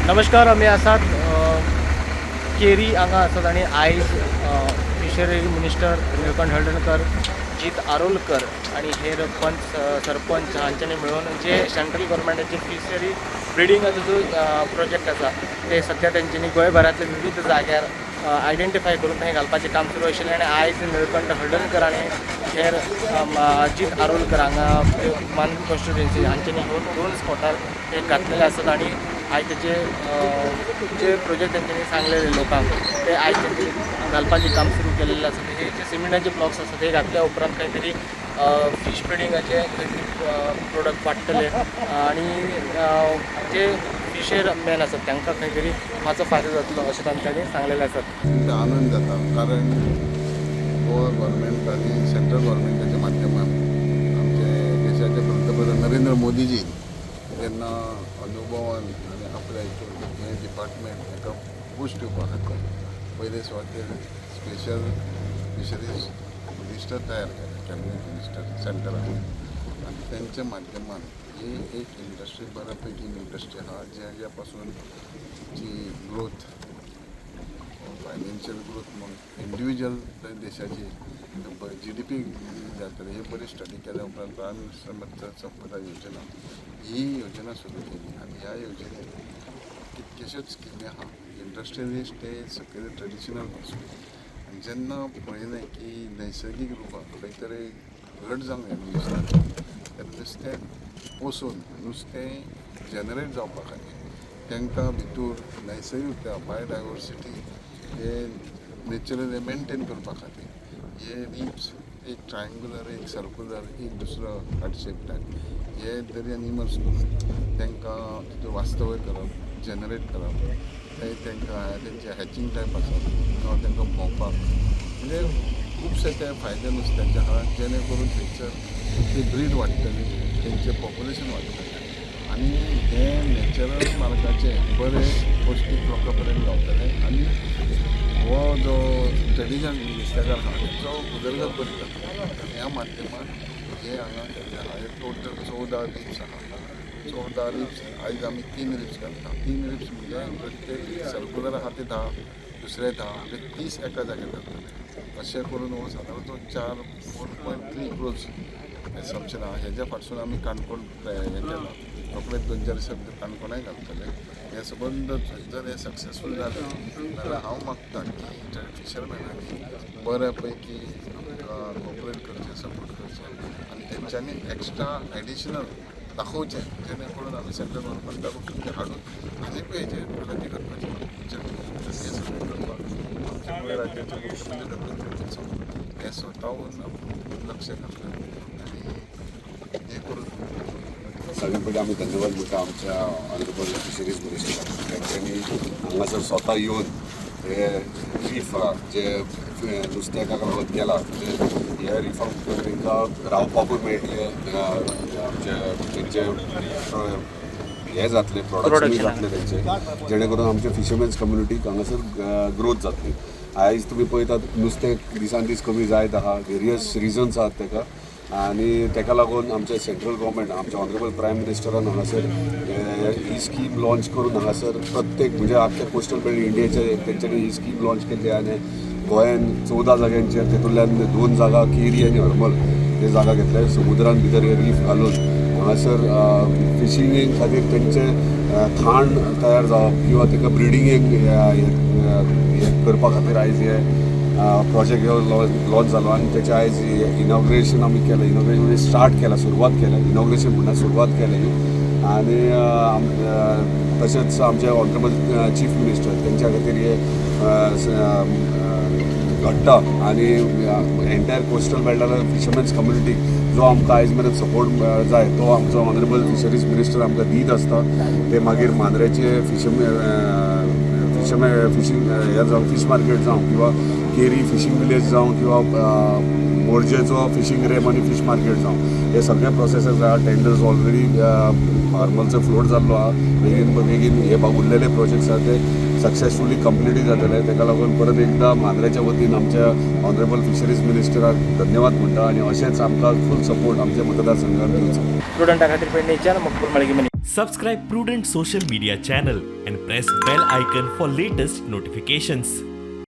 नमस्कार. आमी आसात केरी हांगा आसात आनी आयज फिशरी मिनिस्टर निळकंठ हळदणकर, जीत आरोलकर आनी हेर पंच, सरपंच हांच्यांनी मेळून जे सेंट्रल गव्हर्मेंटाचे फिशरी ब्रिडींगाचो जो प्रोजेक्ट आसा, ते सद्या तेंच्यांनी गोंयभरांतल्या विविध जाग्यार आयडेंटिफाय करून थंय घालपाचें काम सुरू आशिल्लें. आनी आयज निळकंठ हळदणकर आनी हेर जीत आरोलकर हांगा मांद्रें कॉन्स्टिट्युएन्सी हांच्यांनी येवन दोन स्पॉटार ते घातलेले आसात. आनी आयज तेजे जे प्रोजेक्ट तेंच्यांनी सांगलेले लोकांक, ते आयज तेंच्यांनी घालपाचें काम सुरू केलेलें आसा. हे जे सिमेंटाचे ब्लॉक्स आसा, ते घातल्या उपरांत खंय तरी फीश ब्रिडींगाचे खंय तरी प्रोडक्ट वाडटले आनी जे फिशर मॅन आसात तांकां खंय तरी मातसो फायदो जातलो अशें तांच्यांनी सांगलेलें आसात. तुमचा आनंद जाता, कारण गोवा गव्हर्मेंट आनी सेंट्रल गव्हर्मेंटाच्या माध्यमान आमचे देशाचे पंतप्रधान नरेंद्र मोदीजी जेन्ना अनुभवान आनी आपल्या हितून हें डिपार्टमेंट हेका बूस्ट दिवपा खातीर पयले सुवातेर स्पेशल फिशरीज मिनिस्टर तयार केले, कॅबिनेट मिनिस्टर सेंटरान, आनी तेंच्या माध्यमान ही एक इंडस्ट्री, बऱ्यापैकी इंडस्ट्री आहा, ज्या पासून जी ग्रोथ, फायनान्शियल ग्रोथ म्हूण इंडिविज्युअल देशाची जीडीपी जातली, ही बरी स्टडी केल्या उपरांत प्रायम मिनिस्टर मत्स्य संपदा योजना ही योजना सुरू केली. आनी ह्या योजनेत कितक्योश्योच स्किमी आहा. इंडस्ट्रियलिस्ट ते सकयल ट्रेडिशनल पासून आनी जेन्ना पळयलें की नैसर्गीक रुपान खंय तरी घट जावंक जाय नुस्त्याक, तर नुस्तें पोसून नुस्तें जनरेट जावपा खातीर तांकां भितूर नैसर्गीक बायोडायवर्सिटी हे नेचरल मेनटेन करपा खातीर हे रिफ्स, एक ट्रायंगुलर, एक सर्कुलर, एक दुसरो हार्ट शेप टायप, हे दर्यान इमर्स करून तांकां तितून वास्तव्य करप, जनरेट करप, ते तांकां तेंचे हॅचिंग टायप आसा किंवा तांकां भोंवपाक, म्हणजे खुबशे ते फायदे नुस्त्याचे आहा, जेणे करून थंयसर ती ब्रीड वाडटली, तेंचें पॉप्युलेशन वाडटलें आनी हे नॅचरल मार्गाचे बरे पौश्टीक लोकां पर्यंत गावतले आनी हो जो ट्रेडिशनल नुस्तेकार आहा तेचो उदरगत बरी जाता. आनी ह्या माध्यमान हे हांगा केल्लें आहा. हे टोटल 14 रिफ्स आहा. 14 रिफ्स, आयज आमी तीन रिफ्स घालता. तीन रिफ्स म्हणजे प्रत्येक सर्कुलर आहा ते 10, दुसरे 10, म्हणजे 30 एका जाग्यार जातले. अशें करून हो सादारण तो 4.3 क्रोर्स एसम्पशन आहा. हेज्या फाटसून आमी काणकोण हें केलां, रोखडेच 2-4 दिसां भितर काणकोणाय घालतले. हे सबंद जर हे सक्सेसफूल जालें जाल्यार हांव मागता की फिशरमॅनांनी बऱ्या पैकी आमकां कॉपरेट करचें, सपोर्ट करचें आनी तेंच्यांनी एक्स्ट्रा एडिशनल दाखोवचें, जेणे करून आमी सेंट्रल गव्हर्मेंटा कडसून ते हाडून आनीकूय हेजेर प्रगती करपाची हें सगळें करपाक आमच्या गोंय राज्याचे मुख्यमंत्री डॉक्टर प्रमोद सावंत हे स्वताहून लक्ष घातलां आनी हें करून सगळ्यात पयलीं आमी धन्यवाद म्हणटा आमच्या ऑनरेबल फिशरीज मिनिस्टराक. तेंच्यांनी हांगासर स्वता येवन हे रीफ जे नुस्त्याकाक लागून केला, म्हणजे ह्या रिफा भितर तांकां रावपाकूय मेळटलें, आमचे तेंचे हे जातले, प्रोडक्शन जातले तेंचे, जेणे करून आमचे फिशरमॅन्स कम्युनिटीक हांगासर ग्रोथ जातली. आयज तुमी पळयतात, नुस्तें दिसान दीस कमी जायत आहा. वेरियस रिजन्स आहात तेका आनी तेका लागून आमचे सेंट्रल गव्हर्मेंट, आमच्या ऑनरेबल प्रायम मिनिस्टरान हांगासर ही स्कीम लॉन्च करून हांगासर प्रत्येक, म्हणजे आख्या कोस्टल बेल्ट इंडियेचे तेंच्यांनी ही स्कीम लॉन्च केल्ली. आनी गोंयान 14 जाग्यांचेर, तेतूंतल्यान दोन जागा, केरी आनी हरमल, ते जागा घेतले. समुद्रान भितर हे रीफ घालून हांगासर फिशिंगे खातीर तेंचे खाण तयार जावप किंवा ताका ब्रिडींगेक हे करपा खातीर आयज हे प्रोजेक्ट हो लॉन्च जालो. आनी तेचें आयज इनॉग्रेशन आमी केलें. इनॉग्रेशन म्हणजे स्टार्ट केलां, सुरवात केल्या. इनॉग्रेशन म्हणल्यार सुरवात केली. आनी तशेंच आमचे ऑनरेबल चीफ मिनिस्टर, तेंच्या खातीर हे घडटा. आनी एंटायर कोस्टल बेल्टार फिशरमॅन्स कम्युनिटीक जो आमकां आयज मेरेन सपोर्ट जाय, तो आमचो ऑनरेबल फिशरीज मिनिस्टर आमकां दीत आसता. ते मागीर मांद्रेचे फिशरमॅन फिशींग हे जावं, फीश मार्केट जावं किंवा केरी फिशींग विलेज जावं किंवा मोरजेचो फिशींग रॅम आनी फीश मार्केट जावं, हे सगळे प्रोसेसीस आहा. टेंडर्स ऑलरेडी हरमलचो फ्लोट जाल्लो आहा. बेगीन बेगीन हे उरलेले प्रोजेक्ट्स आहा ते सक्सेसफुली कंप्लीटूय जातले. ताका लागून परत एकदां मांद्रेच्या वतीन आमच्या ऑनरेबल फिशरीज मिनिस्टराक धन्यवाद म्हणटा आनी अशेंच आमकां फूल सपोर्ट आमच्या मतदारसंघात दिवचो. स्टुडंटा खातीर पेडणेच्यान मकबूल मळगिमनी. Subscribe Prudent Social Media channel and press bell icon for latest notifications.